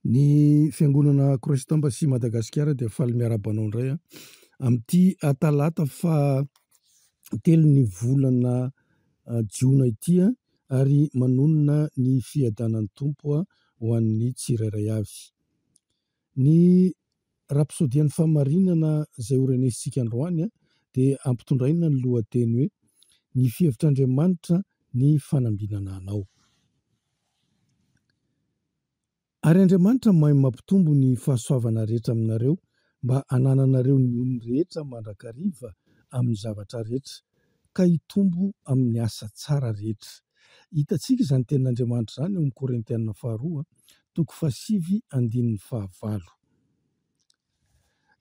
Ny Fiangonana Christ Embassy Madagasikara dia faly miarahaba anao indray amin'ity talata faha telo ny volana jona ity ary manonona ny fiadanan'ny Tompo ho an'ny tsirairay avy. Ny Rapsodian'ny fahamarinana izay horenesintsika androany dia ampitondraina ny lohateny hoe Ny fihevitr'Andriamanitra ny fanambinana anao. Ary Andriamanitra mahay mampitombo ny fahasoavana rehetra aminareo mba hanananareo ny onony rehetra mandrakariva amin'ny zavatra rehetra, ka hitombo amin'ny asa tsara rehetra. Hitantsika izany tenin'Andriamanitra izany ao amin'ny Korintiana faharoa, toko fahasivy andininy fahavalo.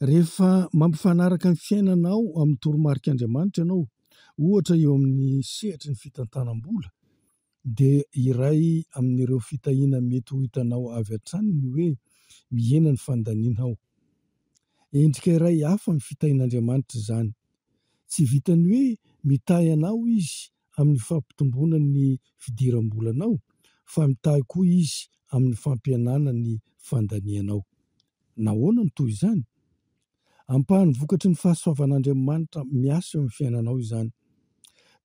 Rehefa mampifanaraka ny fiainanao amin'ny toromarik'Andriamanitra ianao, ohatra eo amin'ny sehatry ny fitantanam-bola, dia iray amin'ireo fitahiana mety ho hitanao avy hatrany ny hoe mihena ny fandanianao. Endrika iray hafa amin'ny fitahian'Andriamanitra izany. Tsy vitan'ny hoe mitahy anao Izy amin'ny fampitomboana ny fidiram-bolanao, fa mitahy koa Izy amin'ny fampihenana ny fandanianao. Nahoana no toy izany? Ampahany vokatry ny fahasoavan'Andriamanitra miasa eo amin'ny fiainanao izany.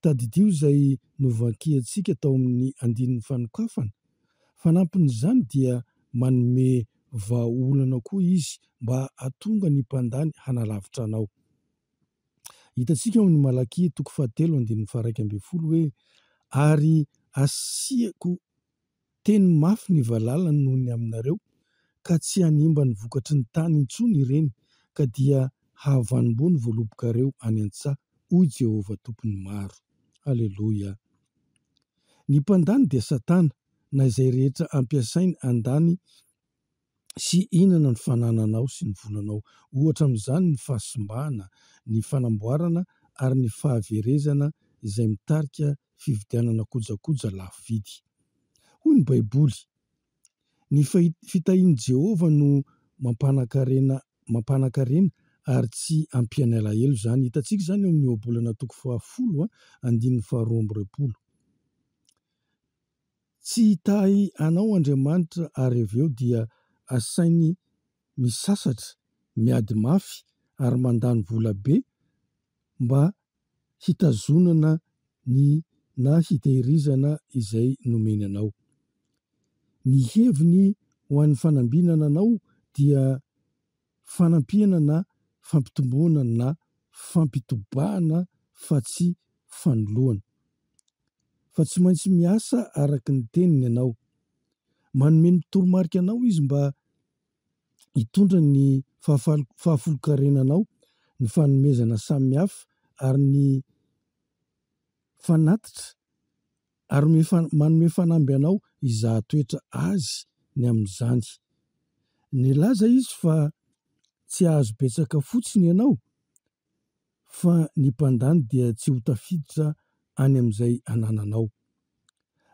Tadidio izay novakiantsika tao amin'ny andininy fanokafana. Fanampin'izany dia manome vahaolana koa Izy mba hahatonga ny mpandany hanalavitra anao. Hitantsika ao amin'ny Malakia toko fahatelo andininy faha-11 hoe, Ary asiako Teny mafy ny valalany noho ny aminareo, ka tsy hanimba ny vokatry ny tany intsony ireny, ka dia hahavanim-boa ny voalobokareo any an-tsaha, hoy Jehovah Tompon'ny maro. Haleloia! Ny mpandany dia Satana, na izay rehetra ampiasainy handany sy hihinana ny fanananao sy ny volanao. Ohatra amin'izany ny fahasimbana, ny fanamboarana ary ny fahaverezana izay mitarika fividianana kojakoja lafo vidy. Hoy ny Baiboly, Ny fitahian'i Jehovah no mampanan-karena mampanan-karena ary tsy ampiany alahelo izany. Hitantsika izany eo amin'ny Ohabolana toko fahafolo andininy faharoa amby roapolo. Tsy hitahy anao Andriamanitra ary avy eo dia asainy misasatra, miady mafy ary mandany vola be mba hitazonana ny na hitehirizana izay nomeny anao. Ny heviny ho an'ny fanambinana anao dia fanampiana na fampitomboana na fampitobahana fa tsy fanoloana. Fa tsy maintsy miasa araka ny teniny ianao. Manome ny toromarika anao izy mba hitondra ny fahafolonkarenanao, ny fanomezana samihafa ary ny fanatitra ary manome fanamby anao hizaha toetra azy ny amin'izany. Nilaza izy fa tsy hahazo betsaka fotsiny ianao fa ny mpandany dia tsy ho tafiditra any amin'izay anananao.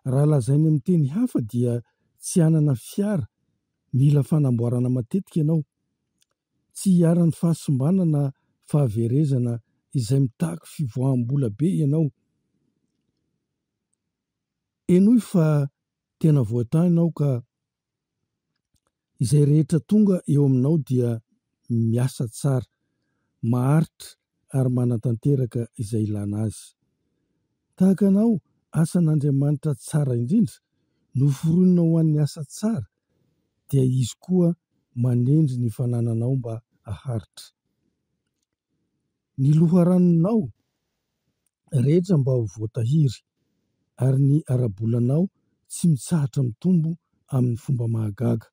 Raha lazainy amin'ny teny hafa dia tsy hanana fiara mila fanamboarana matetika ianao, tsy hiharan'ny fahasimbana na fahaverezana izay mitaky fivoaham-bola be ianao. Henoy fa tena voatahy ianao ka izay rehetra tonga eo aminao dia miasa tsara, maharitra ary manatanteraka izay ilana azy. Tahaka anao, asan'Andriamanitra tsara indrindra, noforonina ho an'ny asa tsara, dia Izy koa manendry ny fanananao mba haharitra. Ny loharanonao rehetra mba ho voatahiry, ary ny ara-bolanao tsy mitsahatra mitombo amin'ny fomba mahagaga.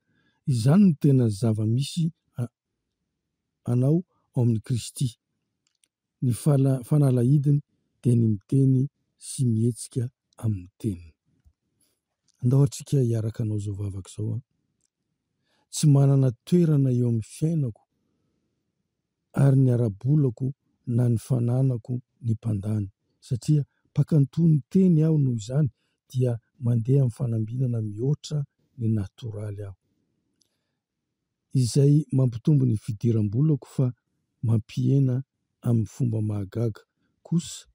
Izany no tena zava-misy anao ao amin'i Kristy. Ny fanalahidiny dia ny miteny sy mihetsika amin'ny teniny. Andao antsika hiaraka hanao izao vavaka izao an. Tsy manana toerana eo amin'ny fiainako ary ny ara-bolako na ny fananako ny mpandany, satria mpakanto ny teny aho noho izany dia mandeha amin'ny fanambinana mihoatra ny natoraly aho. Izay mampitombo ny fidiram-bolako fa mampihena amin'ny fomba mahagaga kosa.